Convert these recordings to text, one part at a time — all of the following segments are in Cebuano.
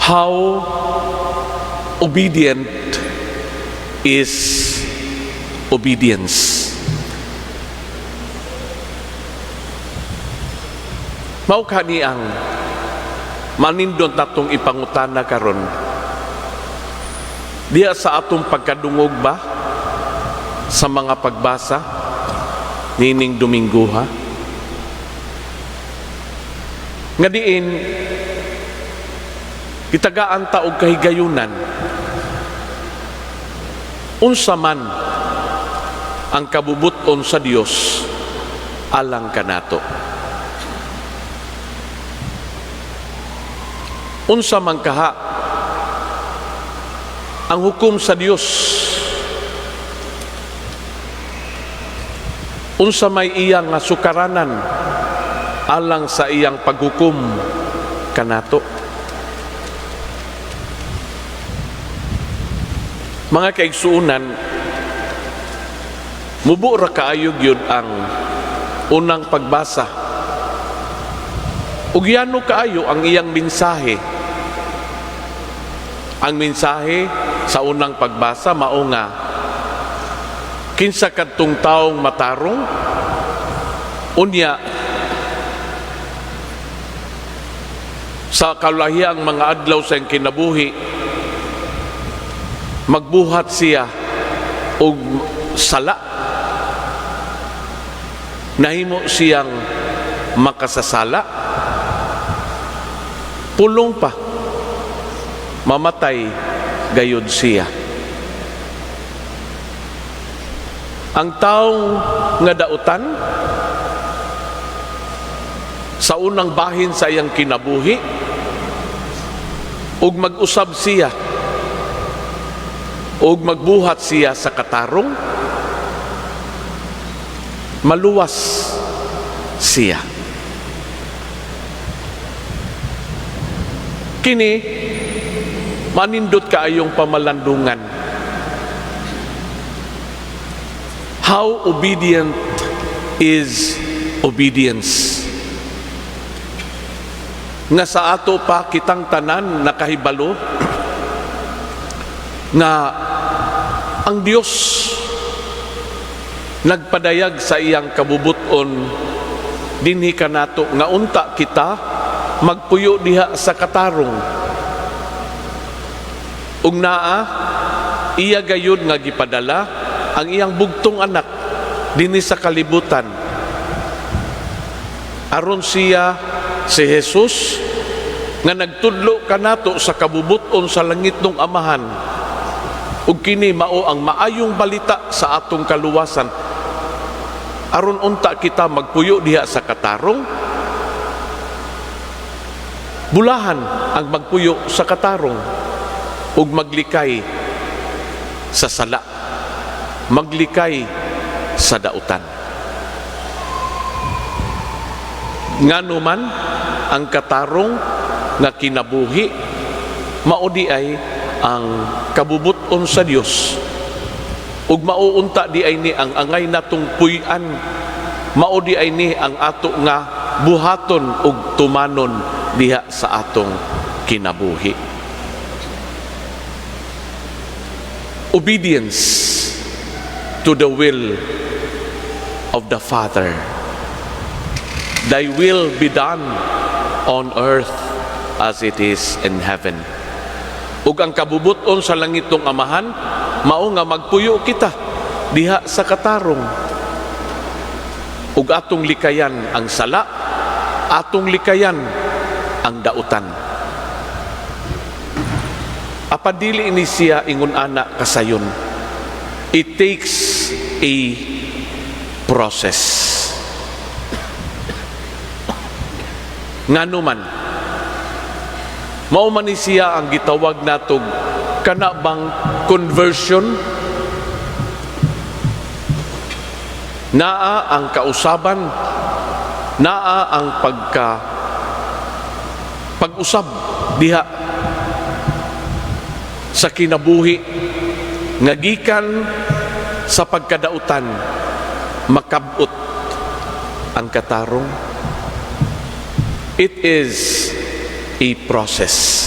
How obedient is obedience? Mao kani ang manindot natong ipangutana karon. Diha sa atong pagkadungog ba sa mga pagbasa nining Dominguha? Nga diin gitagaan ta og kahigayunan unsa man ang kabubut-on sa Dios alang kanato. Unsa man kaha ang hukom sa Dios? Unsa may iyang nga sukaranan alang sa iyang paghukom kanato? Mga kaigsuonan, mubo ra kaayo gyud ang unang pagbasa. Ug yano kaayo ang iyang mensahe. Ang mensahe sa unang pagbasa mao nga kinsa kadtong taong matarong, unya sa kalahiyang mga adlaw sa iyang kinabuhi magbuhat siya og sala, nahimo siyang makasasala, pulong pa mamatay gayud siya. Ang taong nga dautan sa unang bahin sa iyang kinabuhi ug mag-usab siya ug magbuhat siya sa katarong, maluwas siya. Kini manindot kaayong pamalandungan. How obedient is obedience? Nga sa ato pa kitang tanan nakahibalo nga ang Dios nagpadayag sa iyang kabubuton dinhi kanato nga unta kita magpuyo diha sa katarong, ug naa iya gayud nga gipadala ang iyang bugtong anak dinhi sa kalibutan aron siya, si Jesus, nga nagtudlo kanato sa kabubuton sa langitnong Amahan, ug kini mao ang maayong balita sa atong kaluwasan, aron unta kita magpuyo diha sa katarong. Bulahan ang magpuyo sa katarong ug maglikay sa sala, maglikay sa dautan. Ngano man ang katarong nga kinabuhi mao di ay ang kabubuton sa Dios, ug mauunta di ay ni ang angay natong puy-an, mao di ay ni ang ato nga buhaton ug tumanon diha sa atong kinabuhi. Obedience to the will of the Father. Thy will be done on earth as it is in heaven. Ug ang kabubuton sa langitong Amahan mao nga magpuyo kita diha sa katarong, ug atong likayan ang sala, atong likayan ang dautan. Apan dili ni siya ingon ana kasayon. It takes a process. Ngano man mao man ni siya ang gitawag natog kana bang conversion? Naa ang kausaban, naa ang pag-usab diha sa kinabuhi nga gikan sa pagkadautan makabot ang katarong. It is a process.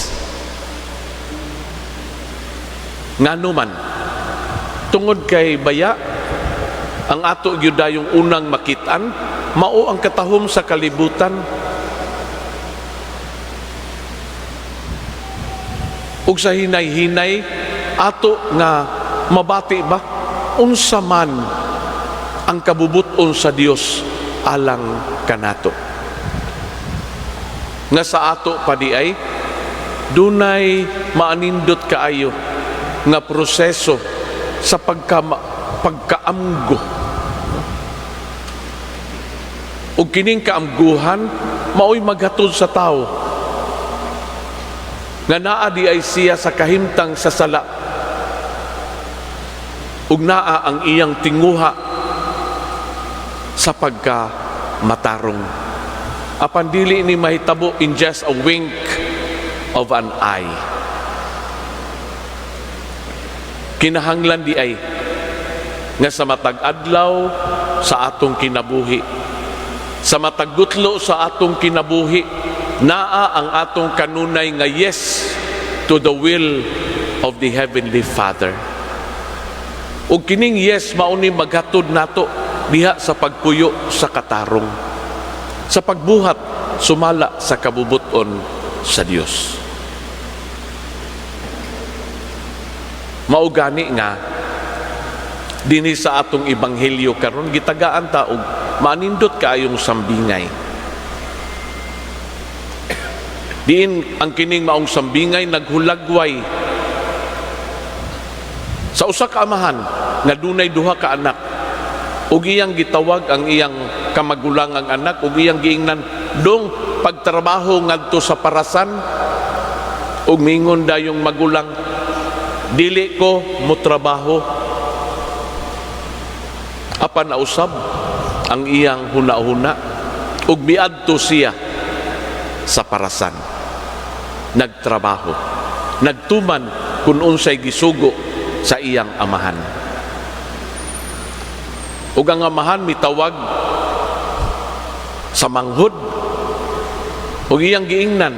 Ngano man? Tungod kay baya ang ato gyud dayong unang makitaan mao ang katahom sa kalibutan. Ug sa hinay-hinay ato nga mabati ba unsa man ang kabubut-on sa Dios alang kanato. Nga sa ato pa di ay dunay maanindot kaayo nga proseso sa pagkaamgo. Ug kining kaamguhan maoy maghatod sa tawo nga naa di ay siya sa kahimtang sa sala ug naa ang iyang tinguha sa pagka matarong. Apan dili ni mahitabo in just a wink of an eye. Kinahanglan di ay nga sa matag adlaw sa atong kinabuhi, sa matag gutlo sa atong kinabuhi, naa ang atong kanunay nga yes to the will of the Heavenly Father. Ug kining yes mao ni maghatod nato diha sa pagpuyo sa katarong, sa pagbuhat sumala sa kabubuton sa Dios. Mao gani nga dinhi sa atong ebanghelyo karon gitagaan ta og maanindot kaayong sambingay. Diin ang kining maong sambingay naghulagway sa usa ka amahan nga dunay duha ka anak, ug iyang gitawag ang iyang kamagulangang anak ug iyang giingnan, "Dong, pagtrabaho ngadto sa parasan." Ug mingon dayong magulang, "Dili ko motrabaho." Apan nausab ang iyang huna-huna ug miadto siya sa parasan, nagtrabaho, nagtuman kun unsay gisugo sa iyang amahan. Ug ang amahan mitawag sa manghod ug iyang giingnan,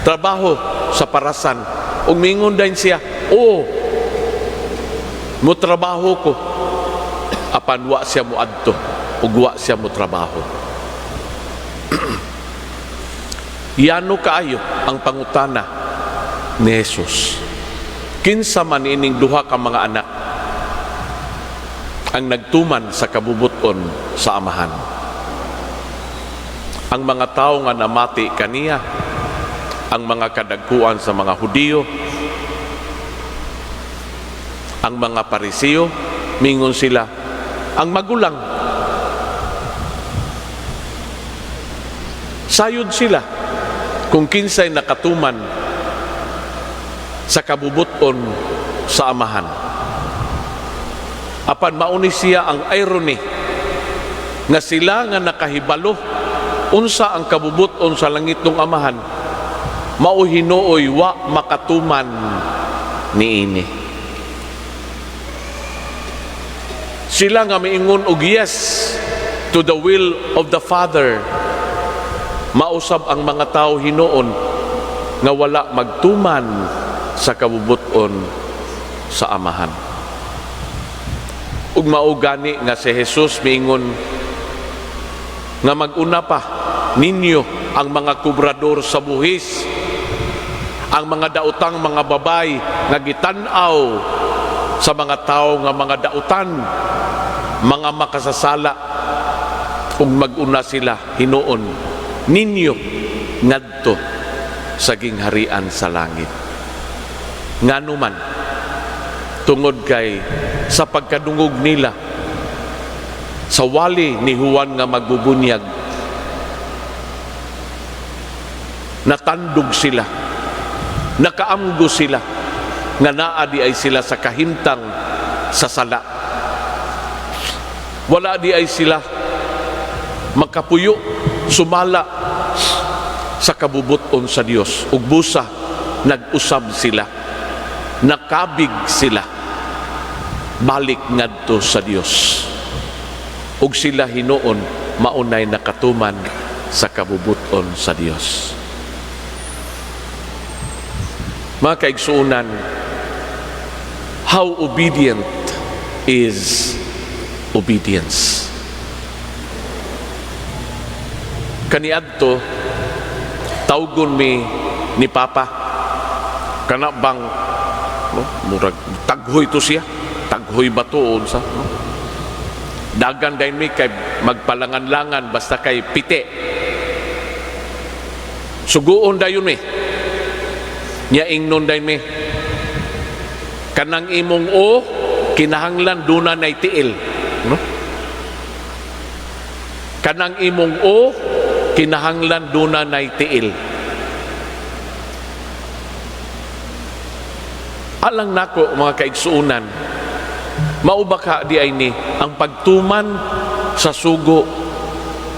"Trabaho sa parasan." Ug mingon din siya, "Oo, motrabaho ko." Apan wa siya moadto ug wa siya motrabaho. Yano kaayo ang pangutana ni Jesus. Kinsa man ining duha ka mga anak ang nagtuman sa kabubuton sa amahan? Ang mga tao nga namati kaniya, ang mga kadagkuan sa mga Hudiyo, ang mga Pariseo, mingon sila, ang magulang. Sayod sila kung kinsay nakatuman sa kabubuton sa amahan. Apan mauni siya ang irony nga sila nga nakahibalo unsa ang kabubuton sa langitnong amahan, mao hinuoy wa makatuman niini. Sila nga miingon og yes to the will of the Father, mausab ang mga tao hinuon nga wala magtuman sa kabubuton sa amahan. Ug mao gani nga si Jesus miingon nga mag-una pa ninyo ang mga kubrador sa buhis, ang mga daotang mga babay nga gitan-aw sa mga tao nga mga dautan, mga makasasala, ug mag-una sila hinuon ninyo ngadto sa gingharian sa langit. Ngano man? Tungod kay sa pagkadungog nila sa wali ni Juan nga magbubunyag, natandog sila, nakaamgo sila nga naa di ay sila sa kahimtang sa sala. Wala di ay sila makapuyo sumala sa kabubuton sa Dios. Ug busa nag-usab sila, nakabig sila balik ngadto sa Dios. Ug sila hinuon maunay nakatuman sa kabubuton sa Dios. Mga kaigsuonan, How obedient is obedience? Kaniadto, tawgon mi ni Papa, kana bang, no, murag taghoy to siya, taghoy ba to unsa, no? Dagan dayon mi kay magpalangan-langan basta kay piti. Suguon dayon mi nya, ingnon dayon mi, "Kanang imong o kinahanglan duna nay tiil," no? "Kanang imong o kinahanglan duna nay tiil." Alang nako, mga kaigsuonan, mao ba ka di ay ni ang pagtuman sa sugo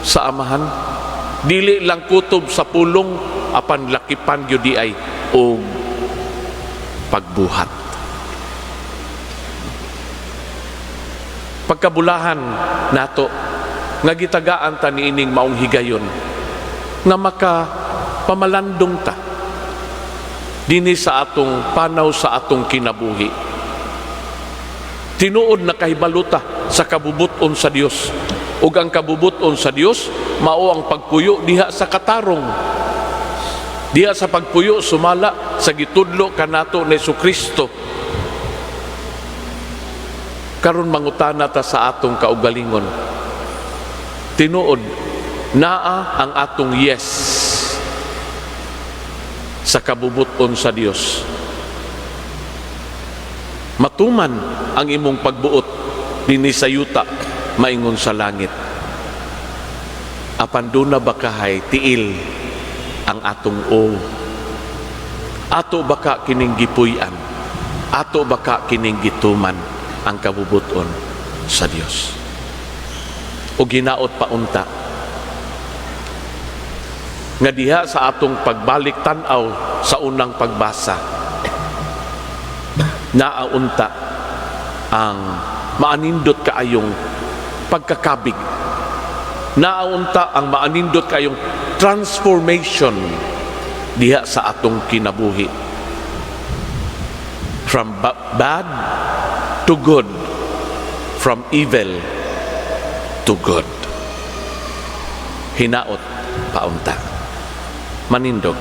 sa Amahan? Dili lang kutob sa pulong, apan lakipan gyud di ay og pagbuhat. Pagkabulahan nato nga gitagaan ta niining maong higayon nga maka pamalandong ta dinhi sa atong panaw, sa atong kinabuhi. Tinuod na kahibalo ta sa kabubuton sa Dios, ug ang kabubuton sa Dios mao ang pagpuyo diha sa katarong, diha sa pagpuyo sumala sa gitudlo kanato ni Kristo. Karon, mangutana ta sa atong kaugalingon, tinuod naa ang atong yes sa kabubuton sa Dios? "Matuman ang imong pagbuot dinhi sa yuta maingon sa langit." Apan duna ba kahay tiil ang atong o? Ato ba ka kining gipuy-an? Ato ba ka kining gituman ang kabubuton sa Dios? O ginaot paunta nga diha sa atong pagbalik tan-aw sa unang pagbasa, naa unta ang maanindot kaayong pagkakabig, naa unta ang maanindot kaayong transformation diha sa atong kinabuhi from bad to good, from evil to good. Hinaot paunta. Manindog.